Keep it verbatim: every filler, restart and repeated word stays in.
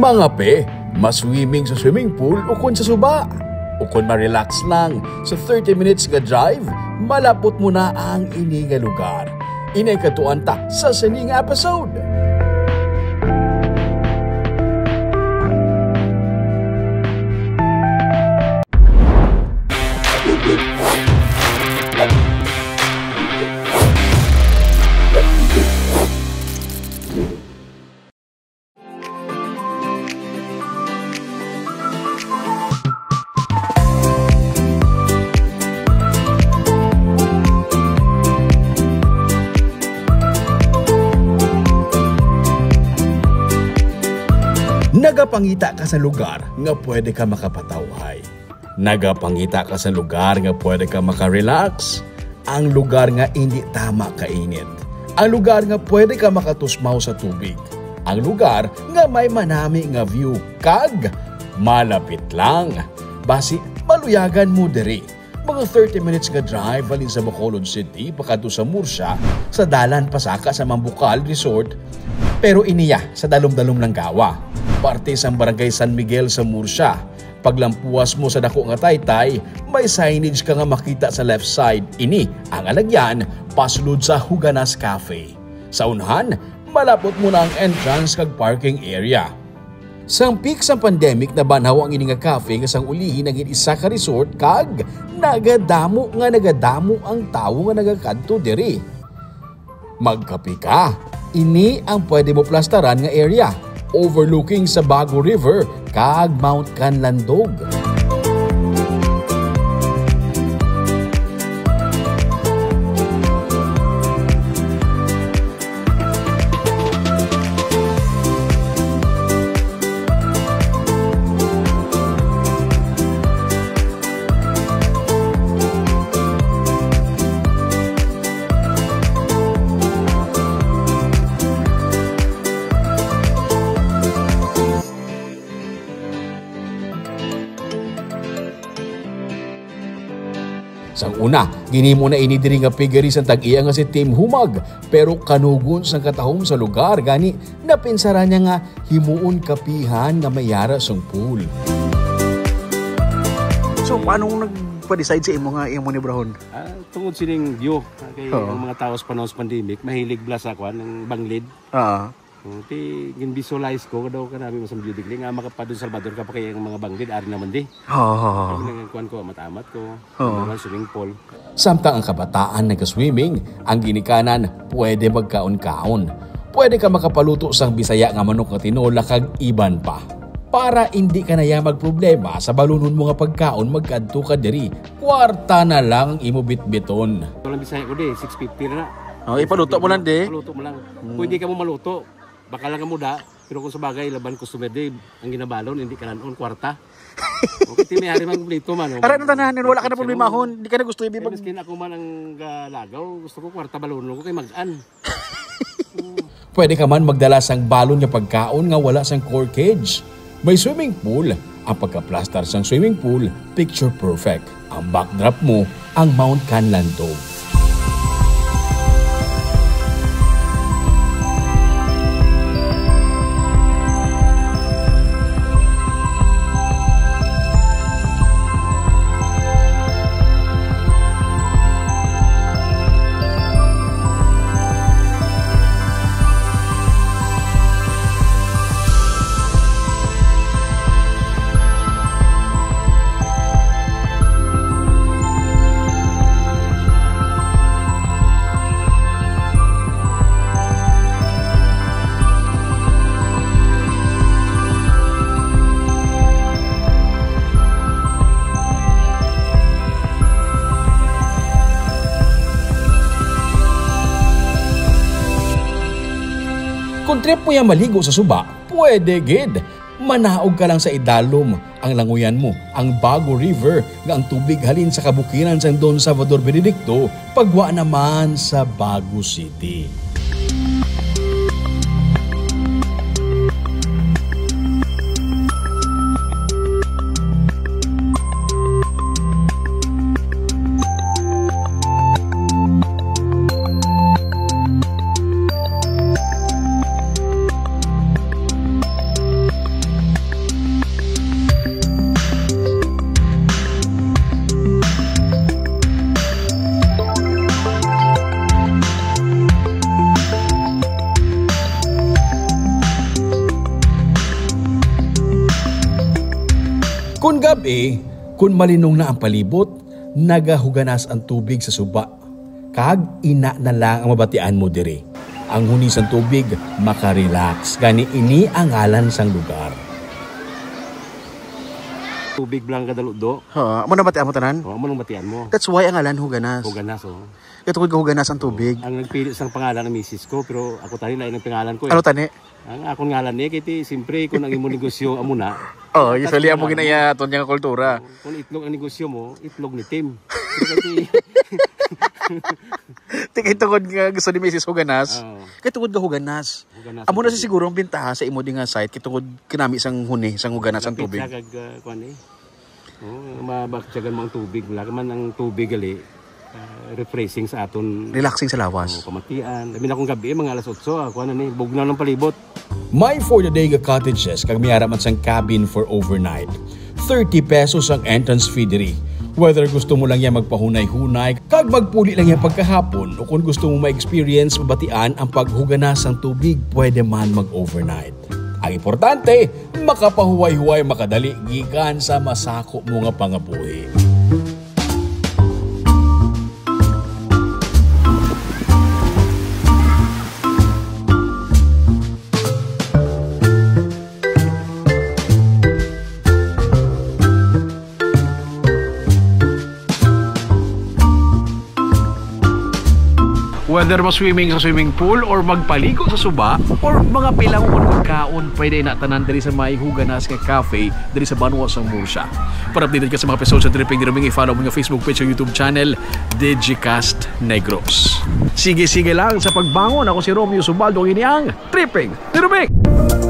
Mga pe, ma-swimming sa swimming pool ukon sa suba, ukon ma-relax lang sa thirty minutes nga drive, malapot mo na ang ini nga lugar. Inay katuan ta sa sini nga episode. Nagapangita ka sa lugar nga pwede ka makapatawhay. Nagapangita ka sa lugar nga pwede ka makarelax, ang lugar nga indi tama kainit, ang lugar nga pwede ka makatusmaw sa tubig, ang lugar nga may manami nga view, kag malapit lang. Basi, maluyagan mo diri. Mga thirty minutes nga drive halin sa Bacolod City pakadto sa Murcia, sa dalan pasaka sa Mambukal Resort, pero iniya sa Dalom-Dalom Langgawa, parte sang Barangay San Miguel sa Murcia. Paglampuas mo sa dako nga taytay, may signage ka nga makita sa left side. Ini ang alagyan pasulod sa Huganas Cafe. Sa unhan, malapot mo na ang entrance kag parking area. Sang peak sang pandemic, nabanhaw ang ini nga cafe nga sang ulihi naging isa ka resort kag nagadamo nga nagadamo ang tawo nga nagakadto diri. Magkape ka. Ini ang pwede mo plastaran nga area, overlooking sa Bago River kag Mount Kanlandog. Sang una, ginhimo na ini diri nga piggery sang tag-iya nga si Tim Humag, pero kanugon sang katahom sa lugar, gani napinsaran niya nga himuon kapihan nga may yara sang pool. So, paano nagpa-decide sa imo nga imo ni Brahon? Ah, tungod sining view, ah, kay Oo. ang mga tao sa panahon sa pandemic, mahilig bala sa kwan, ang banglid. Oo. Hmm, ti, gin-visualize ko, daw kanami masang beauty, nga makapadun Salvador ka pa kay ang mga banglid, ari naman di. Oo. Ang nagkuhan ko, amat-amat ko. Oo. Ang swimming pool. Samtang ang kabataan naga-swimming, ang ginikanan pwede magkaon-kaon. Pwede ka makapaluto sang Bisaya nga manok nga tinola kag iban pa. Para indi ka na ya magproblema sa balunon mo nga pagkaon, magkadto ka diri. Kwarta na lang ang imo bitbiton. Walang Bisaya ko di, six fifty na na. Oh, ipaluto mo lang di. Paluto mo lang. Hmm. Pwede ka mo maluto. Baka lang ka muda, pero kung sa bagay, laban customer di, ang ginabalon, hindi ka lanon, kwarta. Okay, ti may hari man kompleto man, oh. Ara, ano tanan, wala ka na Kasi problemahon, di ka na gusto Eh, ibibag- miskin ako man ang galagaw, gusto ko kwarta balon ko kay mag-an. Pwede ka man magdala sang balon nga pagkaon nga wala sang corkage. May swimming pool. Ang pagkaplastar sang swimming pool, picture perfect. Ang backdrop mo, ang Mount Kanlandog. Kung trip mo yang maligo sa suba, pwede gid. Manaog ka lang sa idalom, ang languyan mo, ang Bago River, nga ang tubig halin sa kabukiran sang Don Salvador Benedicto, pagwa naman sa Bago City. Gab-i, kun malinong na ang palibot, nagahuganas ang tubig sa suba, kag ina na lang ang mabatian mo diri. Ang huni sang tubig makarelax, gani ini ang ngalan sang lugar. Tubig lang kadalo do. Ha, amo na batian mo tanan? O, amo nang batian mo. That's why ang ngalan Huganas. Huganas, oh. Kaya tungod ka huganas ang tubig. Ang nagpili sang pangalan ng misis ko, pero ako tani lain ang pangalan ko eh. Ano tani? Ang akong ngalan ni kay ti, siyempre kung ang imong negosyo amo na. Oh, usually amo ginaya aton nga kultura. Kung itlog ang negosyo mo, itlog ni Tim. Pero kay ti, Tikay tungod nga gusto ni Misis Huganas. Oo. Kay tungod nga huganas. Huganas Amo ang na sa tubig. Siguro ang bintaha sa imo di nga site kay tungod kinami sang huni sang huganas ang Lapit tubig. siya kag uh, kuan eh. Oh, mabaktiyagan mo ang tubig. Wala ka man ang tubig gali. Ah, refreshing sa aton Relaxing sa oh, lawas. Kamatian. Labi na kung gabi, mga alas otso, ah, kuan na ni, bugnaw ng palibot. May for the day nga cottages kag may ara man sang cabin for overnight. Thirty pesos ang entrance fee diri. Whether gusto mo lang yan magpahunay-hunay kag magpuli lang yan pagkahapon, o kung gusto mo ma-experience mabatian ang paghuganas sang tubig, pwede man mag-overnight. Ang importante, makapahuway-huway makadali gikan sa masako mo nga pangabuhi. Whether ma-swimming sa swimming pool or magpaligo sa suba or mga pilangon magkaon, pwede na tanan diri sa may Huganas nga cafe diri sa banwa sang Murcia. Para updated ka sa mga episode sa Tripping ni Ruming, i-follow mo nga Facebook page o YouTube channel, Digicast Negros. Sige-sige lang sa pagbangon. Ako si Romeo Subaldo, ang ini ang Tripping ni Ruming.